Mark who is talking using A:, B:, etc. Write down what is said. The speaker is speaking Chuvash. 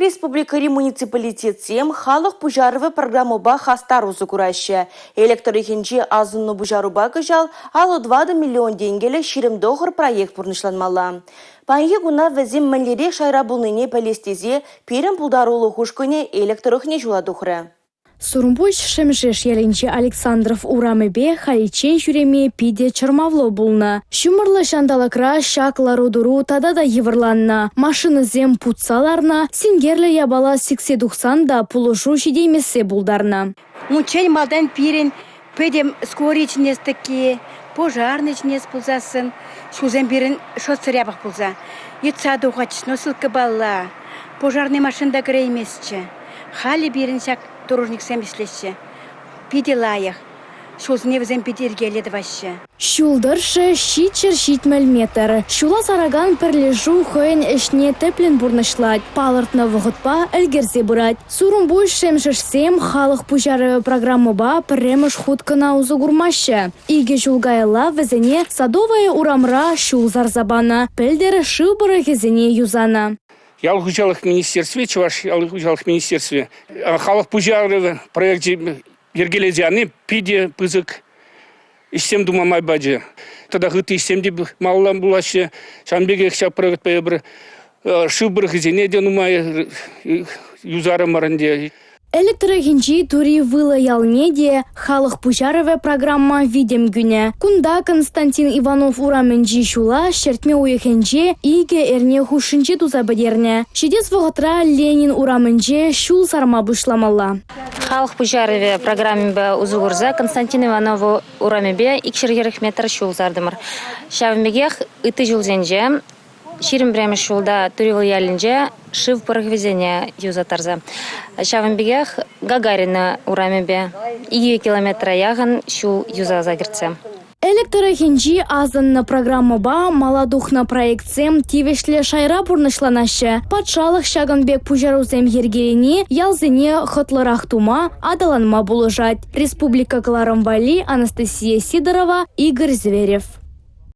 A: Республикӑри муниципалитетсем «Халӑх пуҫарӑвӗ» программӑпа хастар усӑ кураҫҫӗ. Элӗк тӑрӑхӗнче асӑннӑ пуҫарупа кӑҫал 54 миллион тенкӗлӗх 29 проект пурнӑҫланмалла. Паянхи куна вӗсем мӗнлерех шайра пулнине пӗлес тесе пирӗн пултарулӑх ушкӑнӗ Элӗк тӑрӑхне ҫула тухрӗ.
B: Сурӑмпуҫ Шӗмшеш ялӗнчи Александров урамӗпе халиччен ҫӳреме питӗ чӑрмавлӑ пулнӑ. Ҫумӑрлӑ ҫанталӑкра ҫак лару-тӑру тата та йывӑрланнӑ. Машинӑсем путса ларнӑ, синкерлӗ япала сиксе тухсан та пулӑшу ҫитеймессе пултарнӑ.
C: Унччен малтан пирӗн пӗтӗм скорый чӗнес тӗкки, пожарный чӗнес пулсассӑн ҫулсем пирӗн шотсӑр япӑх пулса йӑтса тухатчӗҫ носилкӑпалла, пожарный машина та кӗрейместчӗ. Халӗ пирӗн ҫак дорожниксем ӗҫлеҫҫӗ. Питӗ лайӑх. Ҫулсене вӗсем питӗ йӗркеллӗ тӑваҫҫӗ.
B: Ҫул тӑршшӗ 770 метр. Ҫула саракан пӗрлешӳ хӑйӗн ӗҫне тӗплӗн пурнӑҫлать, палӑртнӑ вӑхӑтпа ӗлкӗрсе пырать. Сурӑмпуҫ Шӗмшешсем халӑх пуҫарӑвӗ программӑпа пӗрремӗш хут кӑна усӑ курмаҫҫӗ. Икӗ ҫул каялла вӗсене Садовая урамра ҫул сарса панӑ, пӗлтӗр шыв пӑрӑхӗсене юсанӑ.
D: Ял хуҫалӑх министерстви, Чӑваш ял хуҫалӑх министерстви халӑх пуҫарӑвӗ проекчӗ йӗркелесе яни питӗ пысӑк ӗҫсем тума май пачӗ. Тата ытти ӗҫсем те малалла пулаҫҫӗ. Ҫавӑн пекех ҫак проектпа эпир шыв пӑрӑхӗсене те нумай юсарӑмӑр ӗнтӗ.
B: Элӗк тӑрӑхӗнчи Тури Вылӑ ялне те «Халӑх пуҫарӑвӗ» программа витӗм кӳнӗ. Кунта Константин Иванов урамӗнчи ҫула ҫӗртме уйӑхӗнче икӗ эрне хушшинче туса пӗтернӗ. Ҫитес вӑхӑтра Ленин урамӗнче ҫул сарма пуҫламалла.
E: Халӑх пуҫарӑвӗ программипе усӑ курса Константин Иванов урамӗпе 240 метр ҫул сартӑмӑр. Ҫавӑн пекех ытти ҫулсенче 21-мӗш ҫулта Туривыл ялӗнче шыв пӑрӑхӗсене юсаттарса. Ҫавӑн пекех Гагарина урамӗпе 2 километра яхӑн ҫул юсаса кӗртсе.
B: Элӗк тӑрӑхӗнчи асӑннӑ программӑпа мала тухнӑ проектсем тивӗҫлӗ шайра пурнӑҫланаҫҫӗ. Патшалӑх ҫакӑн пек пуҫарусем йӗркелени ялсене хӑтлӑрах тума, аталанма пулӑшать. Республика кӑларӑм валли Анастасия Сидорова, Игорь Зверев.